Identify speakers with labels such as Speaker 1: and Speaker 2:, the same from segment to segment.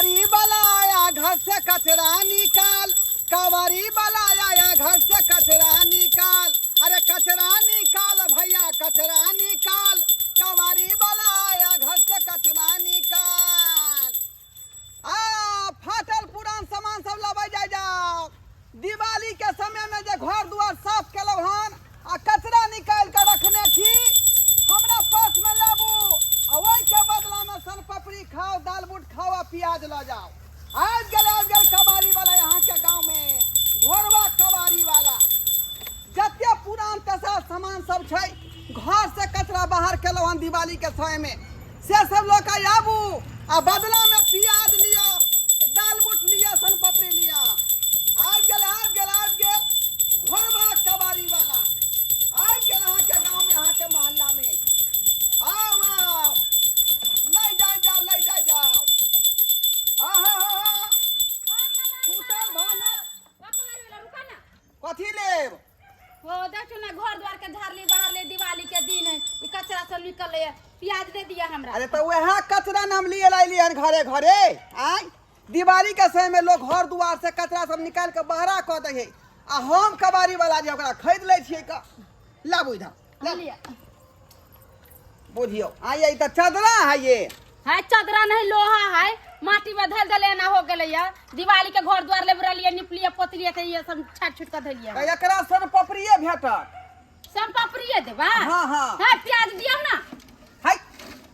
Speaker 1: कबाड़ी वाला आया घर से कचरा निकाल, कबाड़ी वाला आया घर से कचरा निकाल, अरे कचरा निकाल भैया कचरा निकाल, कबाड़ी वाला आया घर से कचरा निकाल। आ फाटल पुरान सामान सब लबै जाय जाओ। दिवाली के समय में जे घर दुआर साफ केलहुँ हन आ कचरा निकालि कऽ रखने छी, हमरा पास में लाबू आ ओहि के बदला में सन पपड़ी खाओ, दाल बूट खाओ आ प्याज लऽ जाओ। आबि गेल कबाड़ी वाला यहाँ के गांव में, घोरवा कबाड़ी वाला। जते पुरान तेसरा सामान सब छै, घर से कचरा बाहर केलहुँ हन दिवाली के समय में, से सब लऽ कऽ आबू आ बदला में प्याज लिअ, दाल बूट लिअ, सन पपड़ी लिअ। आबि गेल, आबि गेल, आबि गेल घोरवा कबाड़ी वाला, आबि गेल अहाँके गाँव में, अहाँके मोहल्ला में। आउ आउ, लै जाय जाउ, लै जाय जाउ। आहा हा हा, टूटल भांगल। कथी लेब?
Speaker 2: ओ देखियो ना, घर द्वार के झाड़ली बहारली, दिवाली के दिन है, ई कचरा सब निकल है, प्याज दे दिया हमरा।
Speaker 1: अरे तो वह कचरा नाम लिए लाइली हन घरे घरे। आय दिवाली के समय में लोग घर दुआर से कचरा सब निकाल के बहरा कऽ दै है, आ हम कबाड़ी वाला जे ओकरा खरीद लै छियै क लाबू इधर, लाबू।
Speaker 2: लिअ।
Speaker 1: बुझियौ, आय ई तऽ चदरा है ये।
Speaker 2: है चदरा नहीं, लोहा है, माटी में धल देले ना हो गेलै या। दिवाली के घर द्वार ले रहलियै, निपलियै पोतलियै तऽ ये सब छाट छुट के धलियै।
Speaker 1: तऽ एकरा सन पपड़िए भेटत।
Speaker 2: सब पपड़िए देबा?
Speaker 1: हाँ, हाँ।
Speaker 2: है प्याज दियौ ना।
Speaker 1: है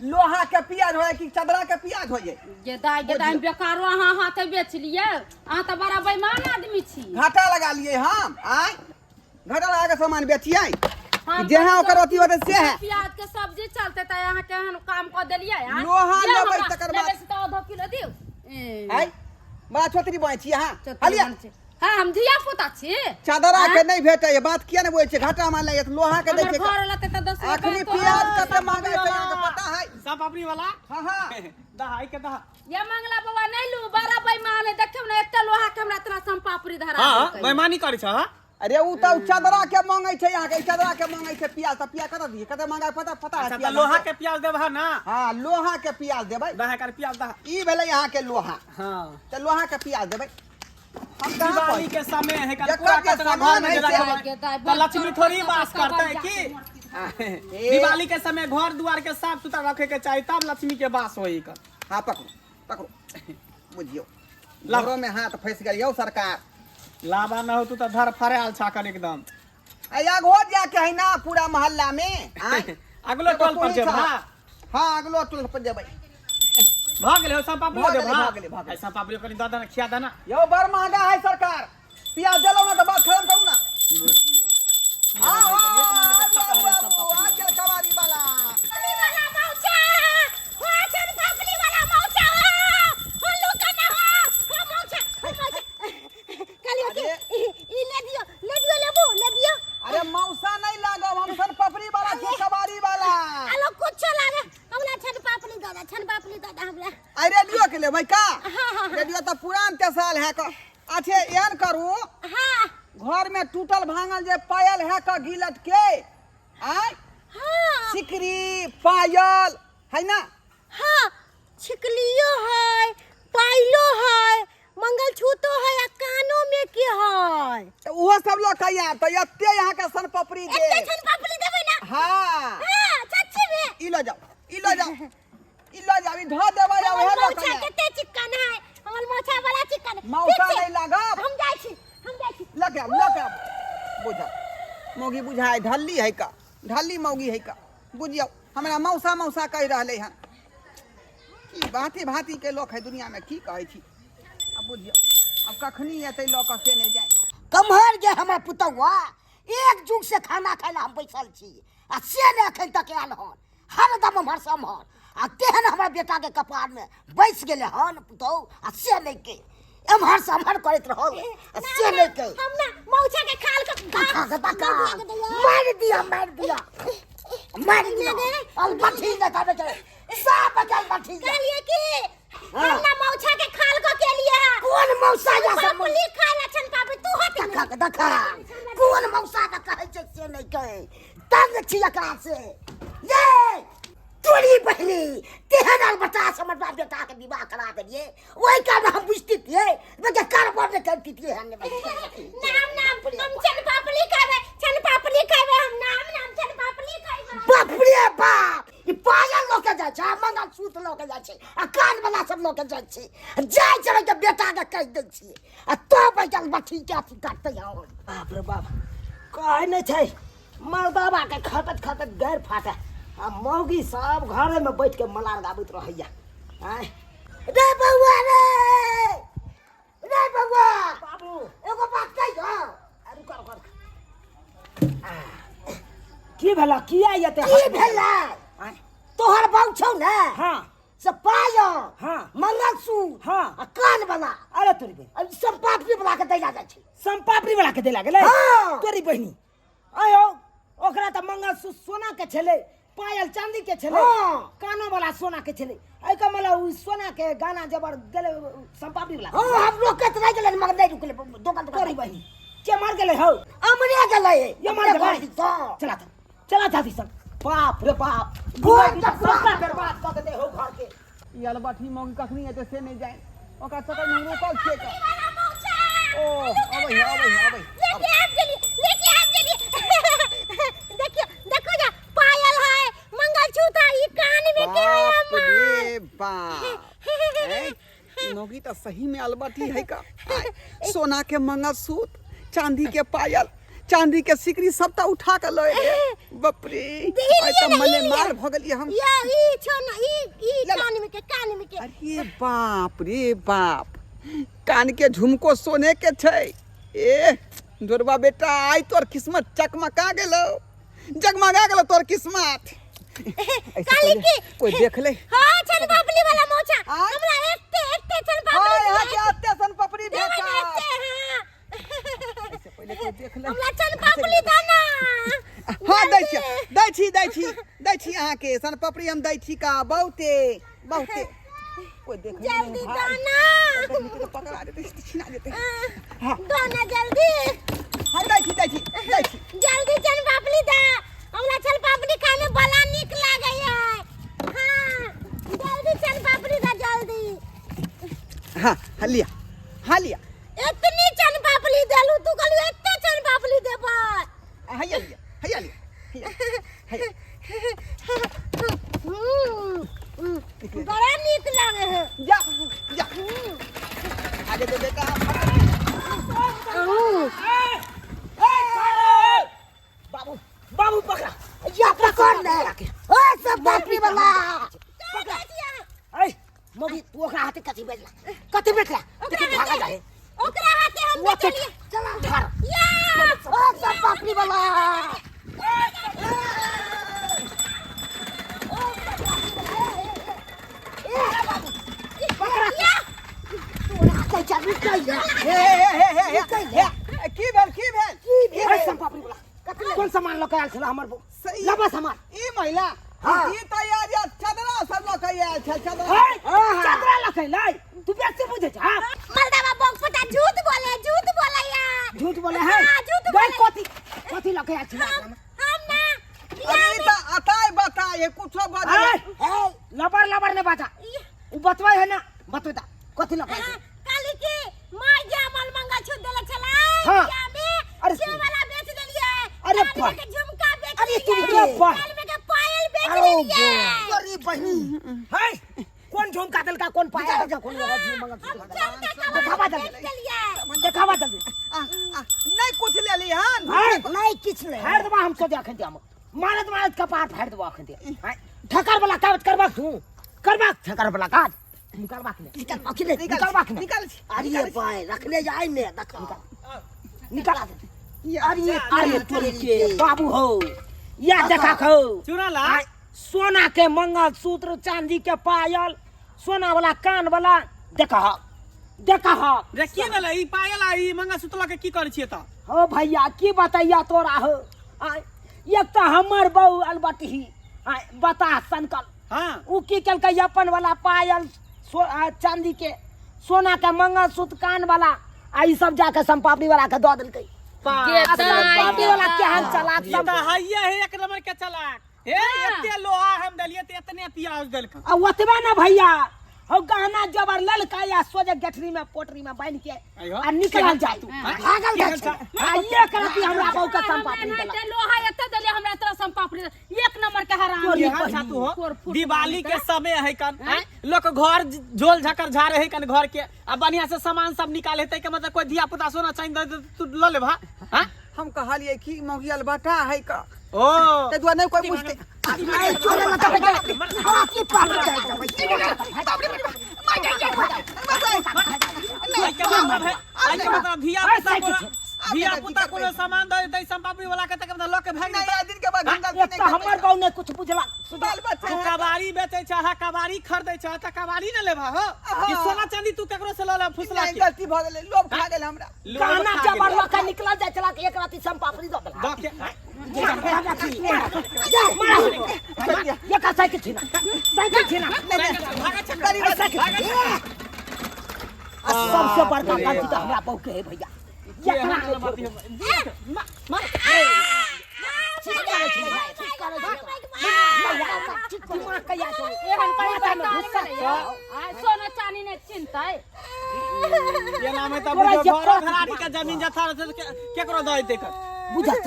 Speaker 1: लोहा के प्याज होय कि चदरा के प्याज होय?
Speaker 2: गेदाय गेदाय, बेकारो अहाँ हाथे बेच लियै, अहाँ तऽ बड़ा बेईमान आदमी छी।
Speaker 1: घाटा लगा लिए हम, आय घाटा लगा के सामान बेचियै।
Speaker 2: हम
Speaker 1: जेहाँ ओकर अथी होतै से है।
Speaker 2: प्याज के सब्जी चलते तऽ अहाँ केहन काम कऽ देलियै? आँय?
Speaker 1: लोहा
Speaker 2: दियौ
Speaker 1: लेबै
Speaker 2: हमरा,
Speaker 1: तकर बाद।
Speaker 2: लेबै से तऽ आधो किलो दियौ। ए,
Speaker 1: आय बड़ा छोतरी बहै छी अहाँ।
Speaker 2: चतुर
Speaker 1: हलिया।
Speaker 2: बन छी। हाँ, हम धिया पुता छी।
Speaker 1: चदरा
Speaker 2: आँय?
Speaker 1: के नहीं भेटै है, बात किया नहीं बोलै छै? घाटा मान लैए तऽ लोहा के दै
Speaker 2: हमर
Speaker 1: छै।
Speaker 2: घर वाला तऽ 10 रुपया
Speaker 1: अखनी
Speaker 2: तो
Speaker 1: प्याज कते महंगा छै अहाँके पता है?
Speaker 3: सब पापड़ी वाला।
Speaker 1: हाँ हाँ।
Speaker 3: दहा के दहा।
Speaker 2: ये मंगला बौआ नहीं लू, बड़ा बेईमान है, देखियौ ने एते लोहा के हमरा इतना सम पापड़ी धरा
Speaker 3: हाँ
Speaker 2: देलकै।
Speaker 3: बेईमानी करै छ। हाँ
Speaker 1: अरे उ तऽ चदरा के मांगै छै अहाँके, ई चदरा के मांगै छै प्याज, तऽ प्याज कतऽ दियै? कते महंगा पता पता है?
Speaker 3: अच्छा तऽ
Speaker 1: प्याज
Speaker 3: लोहा के प्याज देबह ना?
Speaker 1: हाँ लोहा के प्याज देबै।
Speaker 3: दहा कर प्याज दहा।
Speaker 1: ई भेलै अहाँके लोहा।
Speaker 3: हाँ।
Speaker 1: तऽ लोहा के प्याज देबै। हम कहाँ
Speaker 3: दिवाली
Speaker 1: पहुँच-
Speaker 3: के समय है, कल
Speaker 1: जकर
Speaker 3: पूरा
Speaker 1: जे
Speaker 3: कचरा
Speaker 1: सामान
Speaker 3: घर में
Speaker 1: है
Speaker 3: जे
Speaker 1: से-
Speaker 3: रखबै तऽ लक्ष्मी थोड़ी वास करतै की?
Speaker 1: ए।
Speaker 3: दिवाली के समय घर दुआर के साफ सुथरा रखे के चाही, तब लक्ष्मी के वास होई कर।
Speaker 1: हाँ पकड़ू पकड़ू, बुझियौ
Speaker 3: लाओ।
Speaker 1: घरो में हाथ फंसि गेल यौ सरकार।
Speaker 3: लाबा न हो तू तऽ धर फड़ायल छाकर एकदम।
Speaker 1: आ आगो जाके है ना पूरा मोहल्ला में, आँय?
Speaker 3: अगलो
Speaker 1: एगो
Speaker 3: टोल पर
Speaker 1: तोही
Speaker 3: जेब,
Speaker 1: छह।
Speaker 3: हाँ।
Speaker 1: हाँ अगलो टोल पर जेबै।
Speaker 3: भऽ गेलै सब पापड़ी?
Speaker 1: भऽ
Speaker 3: देब?
Speaker 1: गेलै, भऽ गेलै, भऽ गेलै।
Speaker 3: सब पापड़ी कनि दऽ देना, खिया देना।
Speaker 1: यौ बड़ महंगा है सरकार, प्याज देलहुँ ना तऽ बात खत्म करू ना। आओ, आओ, आबू, आबू, आबि गेल कबाड़ी वाला।
Speaker 2: पापड़ी वाला मौचा, हो छन पापड़ी वाला मौचा, हो हो लुका ना, हो हो मौचा, हो मौचा। कहलियो कि
Speaker 1: अरे।
Speaker 2: ई ले दियो, ले दियो, लेबू ले दियो।
Speaker 1: अरे मौसा नहीं लागब, हम सन पपड़ी वाला छी, कबाड़ी वाला।
Speaker 2: आलो कुछो लागे, हमरा छन पापड़ी दऽ दे, छन पापड़ी दऽ दे हमरा।
Speaker 1: आई रेडियो के लेबै का?
Speaker 2: हाँ, हाँ, हाँ।
Speaker 1: रेडियो तऽ पुरान तेसाल है का। अच्छे एहन करू,
Speaker 2: हाँ।
Speaker 1: घर में टूटल भांगल जे पायल है का गिलट के, आय?
Speaker 2: हाँ।
Speaker 1: सिकरी पायल है ना?
Speaker 2: हाँ छिकलियो है, पायलो है, मंगलसूत्रो है आ कानो में के है।
Speaker 1: तऽ ओहो सब लऽ के आयब तऽ एते यहाँ के सन पपड़ी दे।
Speaker 2: एते छन पापड़ी देबै ना?
Speaker 1: हाँ।
Speaker 2: हाँ सच्ची में।
Speaker 1: ई लऽ जाओ, ई लऽ जाओ, ई लऽ जाओ, ई धऽ देबै आ
Speaker 2: हमर
Speaker 1: ओहे लऽ के
Speaker 2: मौसा
Speaker 1: आयब।
Speaker 2: कते चिक्कन है, हमर मौसा बड़ा चिक्कन है।
Speaker 1: मौसा
Speaker 2: ठीक छै,
Speaker 1: नहीं लागब।
Speaker 2: हम जाइ छी, हम जाइ छी।
Speaker 1: लऽ के आब, लऽ के आब। बुझा मौगी बुझाय ढल्ली है का, ढल्ली मौगी है का। बुझियौ हमरा मौसा मौसा कहि रहलै हन। की भांति भांति के लोक है दुनिया में, की कहै छी। अब बुझियौ अब कखनी एतै लऽ कऽ से नहि जाय।
Speaker 4: कम्हर जे हमर पुतौआ, एक जुग से खाना खाय ला हम बैसल छी आ से नहि एखन तक आयल हन। हरदम एम्हर से एम्हर आ तेहन हमर बेटाके कपारमे बैस गेलै हन पुतहु आ से नहि के एम्हर से एम्हर करैत रहल आ से नहि के।
Speaker 2: हम ना मौसा के खाल के
Speaker 4: देखा के देखा, मारि दिया, मारि दिया, मारि दिया। अलबठी ने खाबे के सब के अलबठी।
Speaker 2: कहलिए कि हम ना मौसा के खाल को के लिए है।
Speaker 4: कोन मौसा या सब
Speaker 2: पापड़ी खाय ला छन पापड़ी तू हट।
Speaker 4: देखा के देखा, कोन मौसा के कहै छै से नहि कहै। तंग छी एकरा से। ये तोरी बहिनी तेहन अलबटा से हमर बाप बेटा के विवाह करा देलिए ओहि कारण हम बुझतियै बच्चा कारबर नहि करतियै हम
Speaker 2: नाम नाम हम चन पापड़ी खाबे, चन पापड़ी खाबे हम। नाम नाम चन पापड़ी खाबे।
Speaker 4: बाप रे बाप, ई पायल लऽ के जाइ छै आ मंगलसूत्र लऽ के जाइ छै आ कान वाला सब लऽ के जाइ छै। जाइ छै के बेटा के कहि दै छियै आ तब एहि अलबठी के अथी करतै। और
Speaker 5: बाप रे बाप, कहै नहि छै मर्दाबा के खटत खटत गैर फाटे आ मौगी सब घरे में बैठ के मलार गाबैत रहैया। आँय
Speaker 4: रे बौआ, रे रे बौआ।
Speaker 5: बाबू,
Speaker 4: एगो बात कहियो।
Speaker 5: रुक रुक रुक, की भेला? किया एते
Speaker 4: की भेलै?
Speaker 5: आँय?
Speaker 4: तोहर बाउ छौ ने?
Speaker 5: हाँ।
Speaker 4: से पायल,
Speaker 5: हाँ,
Speaker 4: मंगलसूत्र,
Speaker 5: हाँ,
Speaker 4: आ कान वाला।
Speaker 5: अरे तोरी बहिनी,
Speaker 4: आ सब पापड़ी वाला के दैला जाइ छै।
Speaker 5: सम्पापड़ी वाला के देला गेलै?
Speaker 4: हाँ।
Speaker 5: तोरी बहिनी, आयो ओकरा तऽ मंगलसूत्र सोना के छलै, पायल चांदी के छलै,
Speaker 4: हाँ।
Speaker 5: कानो वाला सोना के छलै। एहिके मतलब उ सोना के गाना जबर गेलै सम्पापड़ी वाला।
Speaker 4: हाँ, हम रोकैत रहि गेलै मगर नहि रुकलै दोकान।
Speaker 5: तोरी बहिनी के मर गेलै हौ?
Speaker 4: अमरे गेलै।
Speaker 5: ये मर गेलै?
Speaker 4: हाँ।
Speaker 5: चला था, चला था दिसन। बाप रे बाप,
Speaker 4: गोर
Speaker 5: गोर
Speaker 4: तऽ
Speaker 5: सबटा बर्बाद कऽ के दे हो घर के।
Speaker 1: ई अलबठी मौगी कखनी एतै से नहि जानि। ओकरा चक्कर में हम रोकल छियै का।
Speaker 2: वाला मौचा।
Speaker 1: ओ अबै है, अबै है, अबै।
Speaker 2: लेके आबि गेली, लेके आबि गेली। देखियो, देखो जा, पायल है, मंगलसूत्र है, ई कान में के है?
Speaker 1: बाप
Speaker 2: अम्मा
Speaker 1: रे बाप, ऐ, ई मौगी तऽ सही में अलबठी है का। आय, सोना के मंगलसूत्र, चांदी के पायल, चांदी के सिकरी सबटा उठा के लऽ एलै। बाप रे, आइ तऽ मले माल भऽ गेलियै हम।
Speaker 2: या ई छो ना, ई ई
Speaker 1: ले लो।
Speaker 2: कान में के, कान में के।
Speaker 1: अरे बाप रे बाप, कान के झुमको सोने के छै। ए जोरबा बेटा, आइ तोर किस्मत चकमका गेलो, जगमगा गेलो तोर किस्मत। ऐसे
Speaker 2: काली
Speaker 1: पहिले
Speaker 2: की
Speaker 1: कोई देख ले।
Speaker 2: हाँ, चल बापली वाला मौचा।
Speaker 1: आय?
Speaker 2: हमरा एते एते चल
Speaker 1: हाय
Speaker 2: बापली।
Speaker 1: हाय, के अत्ते सन पपड़ी
Speaker 2: देबै
Speaker 1: भेटा
Speaker 2: ने एते। हाँ,
Speaker 1: ऐसे पहिले कोई देख ले।
Speaker 2: हमरा चल बापली दा ना।
Speaker 1: हाँ, दै छी, दै छी, दै छी, दै छी अहाँके सन पपड़ी हम दै छी का। बहुते बहुते कोई देख ले।
Speaker 2: जल्दी दा ना।
Speaker 1: पकड़ा जेतै, छिना जेतै।
Speaker 2: दो ना जल्दी।
Speaker 1: हाँ, दै छी, दै छी, दै छी।
Speaker 2: जल्दी चल पापड़ी दा, हमरा चल पापड़ी खाय में बड़ा नीक लागै है। हाँ, जल्दी चल पापड़ी दा, जल्दी।
Speaker 1: हाँ हाँ, लिया, हाँ लिया।
Speaker 2: इतनी चल पापड़ी देलू, तू कहलू एते चल पापड़ी देबै।
Speaker 1: हैया लिया, हैया लिया, हैया, हैया।
Speaker 2: बड़ा नीक लागे है।
Speaker 1: जा जा, आगे दे बेटा।
Speaker 5: बाबू, बाबू, पकड़ा।
Speaker 4: या पकड़ ले ओ सब बापरी वाला।
Speaker 5: ऐ मौगी, तू ओकरा हाथे कथी बेचला? कथी बेचला?
Speaker 2: ओकरा
Speaker 5: देखी भागा
Speaker 2: हाथे
Speaker 5: जाए।
Speaker 2: ओकरा हाथे हम
Speaker 5: वो तो
Speaker 2: बेचलिए।
Speaker 4: चला
Speaker 5: धर।
Speaker 2: या
Speaker 4: ओ सब बापरी वाला।
Speaker 2: या
Speaker 4: तोरा कहै छै रुकै ले।
Speaker 1: हे हे हे हे हे हे, की भेल, की भेल?
Speaker 4: की
Speaker 5: ऐ
Speaker 4: भेल?
Speaker 5: सम्पापड़ी वाला, कोन सामान लऽ के आयल छला हमर बो?
Speaker 1: सही।
Speaker 5: लबा सामान।
Speaker 1: ई महिला?
Speaker 5: हाँ।
Speaker 1: ई तऽ यार यार चदरा सब लऽ के आयल छल, चदरा।
Speaker 5: ऐ
Speaker 4: हाँ।
Speaker 5: चदरा लऽ के अयलै? तू बेसी बुझै छ। हाँ?
Speaker 2: मर्दावा बॉक्स पता झूठ बोले, झूठ बोले यार।
Speaker 5: झूठ बोले है?
Speaker 2: हाँ, झूठ
Speaker 5: गई
Speaker 2: बोले।
Speaker 5: कथी कथी लऽ के आयल छला?
Speaker 2: हम हम ना
Speaker 1: अरे ई तऽ अताय बताय कुछो बजल।
Speaker 5: ऐ
Speaker 4: हे
Speaker 5: लबर लबर ने बाजा, उ बतबै है ना, बतबै ता कथी लऽ के आयल छला?
Speaker 2: काली की माय जामल मंगलसूत्र देले छलै।
Speaker 5: हाँ।
Speaker 2: बियाह में
Speaker 5: अरे
Speaker 2: से वाला बेच देलिए।
Speaker 5: अरे
Speaker 2: कान में
Speaker 5: वाह।
Speaker 2: के झुमका बेच
Speaker 4: अरे
Speaker 2: देलिए।
Speaker 4: तुम के
Speaker 5: वाह।
Speaker 2: कान में के पायल बेच
Speaker 5: अरे
Speaker 2: देलिए।
Speaker 4: अरे बहिनी।
Speaker 5: है कौन झुमका देलका, कौन पायल देलका, कौन मंगलसूत्र
Speaker 2: हम
Speaker 5: देलका?
Speaker 2: सबटा कबाड़
Speaker 5: देखावा
Speaker 2: बेच
Speaker 5: जल्दी।
Speaker 2: देलिए।
Speaker 5: देखावा जल्दी।
Speaker 1: आ, आ, नहि कुछ लेली हन।
Speaker 5: है
Speaker 4: नहीं किछ नहीं।
Speaker 5: फाड़ देबा हम सोचे अखन हम मारत मारत कपार फाड़ देबा अखन। ठकर वाला काज करबाक, तू करबाक ठकर वाला काज निकालबाक ने?
Speaker 4: निकाल अखिले।
Speaker 5: निकालबाक ने?
Speaker 1: निकाल छी।
Speaker 4: अरे बाय रखने जाय ने देखो।
Speaker 5: निकाल।
Speaker 4: अरे
Speaker 5: अरे तोरी के बाबू हो, या देखा खो।
Speaker 3: चुना ला।
Speaker 5: आय, सोना के मंगलसूत्र, चांदी के पायल, सोना वाला कान वाला, देखा देखा।
Speaker 3: रे की भेलै? ई पायल आ ई मंगलसूत्र लऽ के की करै छियै तऽ?
Speaker 5: हो भैया, की बतैया तोरा हो। आय, एक तऽ हमर बहू अलबटही आय बता सनकल।
Speaker 3: हाँ।
Speaker 5: उ की केलकै? अपन वाला पायल चांदी के, सोना के मंगलसूत्र, कान वाला आ ई सब जाके सम्पापड़ी वाला के दऽ देलकै। आ सम्पापड़ी वाला केहन चलाक
Speaker 3: ई
Speaker 5: सब
Speaker 3: तऽ हैया है एक नंबर के चलाक। ए एते लोहा हम देलिए त एतने प्याज देलक।
Speaker 5: आ ओतबे ना भैया, हौ गहना जबर ललका या सोझे गठरी में पोटरी में बांध के
Speaker 3: अइहो।
Speaker 5: आ निकलल जाय,
Speaker 4: भागल जाइ
Speaker 3: केहन
Speaker 4: छै।
Speaker 5: आ एक रति हमरा बहू के सम्पापड़ी
Speaker 2: हमरा
Speaker 5: देलक।
Speaker 2: एनाहिते लोहा एते देले हमरा तोरा सम्पापड़ी एक नंबर के हराम।
Speaker 5: तोरी
Speaker 3: केहन
Speaker 5: बहिन।
Speaker 3: छा तू हो?
Speaker 2: कोर फुट
Speaker 3: दिवाली के समय है कन, आँय? लोक घर झोल झकर झाड़े है कन घर के, आ बढ़िया से सामान सब निकाले तै के मतलब कोई धिया पुता सोना चांदी दे दे तू ल लेबा। हाँ?
Speaker 1: हम कहलिए कि मौगियल बटा है का,
Speaker 3: ओ
Speaker 1: ते दुआ नहीं कोई पूछते।
Speaker 4: आइ चोरे लगा के हमरा की पार जाय।
Speaker 3: आई के मतलब है, आई के मतलब धिया पुता कोनो, धिया पुता कोनो सामान दे दे सम्पापड़ी वाला के, तक मतलब ल के भाग
Speaker 1: नहीं
Speaker 3: जेतै।
Speaker 1: दिन के बाद हम गलती
Speaker 5: एक
Speaker 1: नहीं
Speaker 5: तऽ हमर
Speaker 1: करबै।
Speaker 5: बहू नहि कुछ बुझलक।
Speaker 1: बाल बच्चा
Speaker 3: तू
Speaker 1: है।
Speaker 3: कबाड़ी बेचै छह, कबाड़ी खरीदै छह त कबाड़ी न लेबा हो कि सोना चांदी तू केकरो से ल ले फुसला
Speaker 1: नहीं
Speaker 3: के?
Speaker 1: गलती भऽ गेलै, लोभ खा गेल हमरा।
Speaker 3: लोभ
Speaker 5: गहना
Speaker 3: खा
Speaker 5: जबर
Speaker 3: गेलै।
Speaker 5: लऽ के निकलल जाइ छलक, एक राति सम्पापड़ी दऽ देलक।
Speaker 3: दऽ के
Speaker 5: एकर साइकिल छीना, साइकिल छीना।
Speaker 1: गरीब
Speaker 5: साइकिल छीना। आ सबसे बड़का गलती तऽ हमरा बहू के है भैया, एकरा नहि छोड़बै। ठीक करै छी भाई, ठीक करै छी। दिमाग कहिया छै?
Speaker 2: एहन कहीं
Speaker 5: माथा में
Speaker 2: बर्दाश्त
Speaker 5: गुस्सा
Speaker 2: करैया। आ सोना चानी ने चिन्हतै।
Speaker 3: एना में त
Speaker 5: तोरा
Speaker 3: बुझो
Speaker 5: जे
Speaker 3: घर
Speaker 5: कथ
Speaker 3: घराड़ी के जमीन जथा रहतै त केकरो दऽ देतै कर।
Speaker 5: बुझल छ,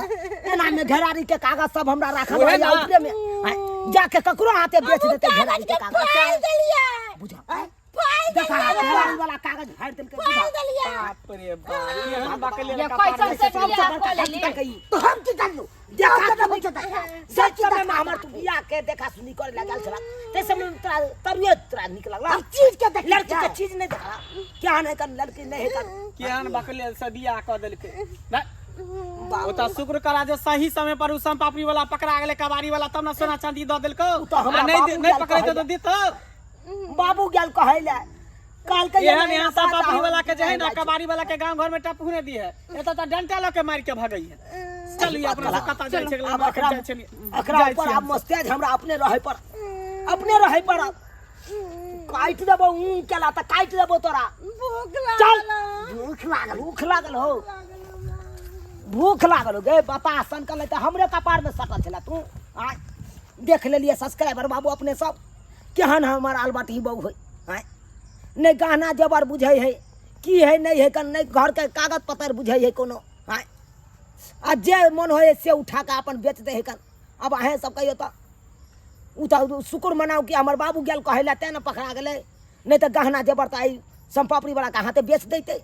Speaker 5: एना में घेरारी के कागज सब हमरा राखल
Speaker 3: ओहे
Speaker 5: रहैया
Speaker 3: ना।
Speaker 5: ऊपरे में, आँय, जाके ककरो हाथे बेच देतै घेरारी के कागज।
Speaker 2: फाड़ देलियै।
Speaker 5: बुझल,
Speaker 2: फाड़
Speaker 5: देखा घेरारी वाला कागज फाड़ि देलकै, बुझल।
Speaker 2: देलियै।
Speaker 3: बाप रे बाप, एहन बकलेल
Speaker 2: ये
Speaker 3: कपार
Speaker 2: कैसन
Speaker 3: रहै
Speaker 2: से
Speaker 3: छै।
Speaker 2: बियाह
Speaker 5: सबसे
Speaker 2: कऽ
Speaker 5: बड़का
Speaker 2: लेली?
Speaker 5: गलती तऽ ई।
Speaker 4: तो हम की करलू?
Speaker 5: देखा
Speaker 4: देखा के देखा
Speaker 5: सच समय में हमर तू बियाह के देखा सुनी करे लागल छला, ते समय में तोरा तरुए तोरा निक लगला।
Speaker 4: हम चीज के देख
Speaker 5: लड़की के चीज नहीं देखला, क्या नहीं कर लड़की नहीं कर।
Speaker 3: केहन बकलेल से बियाह कऽ देलकै। नहि, ओ तऽ शुक्र करा जे सही समय पर उ सोनपापड़ी वाला पकड़ा गेलै कबाड़ी वाला, तब ने सोना चांदी दऽ देलकौ।
Speaker 5: तऽ हमरा
Speaker 3: आ नहि
Speaker 5: बाबू
Speaker 3: नहि
Speaker 5: गेल
Speaker 3: पकड़ैतौ
Speaker 5: कहै
Speaker 3: तऽ दितौ।
Speaker 5: बाबू गेल कहै ले, कहलकै ये
Speaker 3: एहन
Speaker 5: नहीं
Speaker 3: एहन
Speaker 5: ना
Speaker 3: सोनपापड़ी
Speaker 5: बात
Speaker 3: वाला के जे है ना
Speaker 5: हम
Speaker 3: कबाड़ी वाला के गांव घर में टपू नहि दिए, एतऽ तऽ डंटा लऽ के मारि के भगै है। चलिए अपना सब कतऽ जाइ छै?
Speaker 5: आब एकरा
Speaker 3: जाइ छलियै।
Speaker 5: एकरा
Speaker 3: जाइ
Speaker 5: ऊपर
Speaker 3: छियै
Speaker 5: आब मस्तेज हमरा अपने रहै पर, अपने रहै पर काटि देबो। ऊँ केला तऽ काटि देबो तोरा।
Speaker 2: भूख
Speaker 5: चल।
Speaker 2: लागल।
Speaker 4: भूख लागल।
Speaker 5: भूख लागल हो, भूख लागल हो गे। बता सनकल तऽ हमरे कपार में सटल छला तू। आँय, देख लेलियै सब्सक्राइबर बाबू अपने सब, केहन हमर आलबट ही बहू है। आँय, नहि गहना जेवर बुझै है की है नहि है कन, नहि घरके कागज पत्तर बुझै है कोनो। आँय, आ जे मन होइ है से उठा कऽ अपन बेच दै है कन। आब अहेँ सब कहियौ तऽ ओ तऽ शुक्र मनाउ कि हमर बाबू गेल कहै लए तेँ ने पकड़ा गेलै, नहि तऽ गहना जेवर तऽ आइ सम्पापड़ी वाला के हाथे बेच दैतै।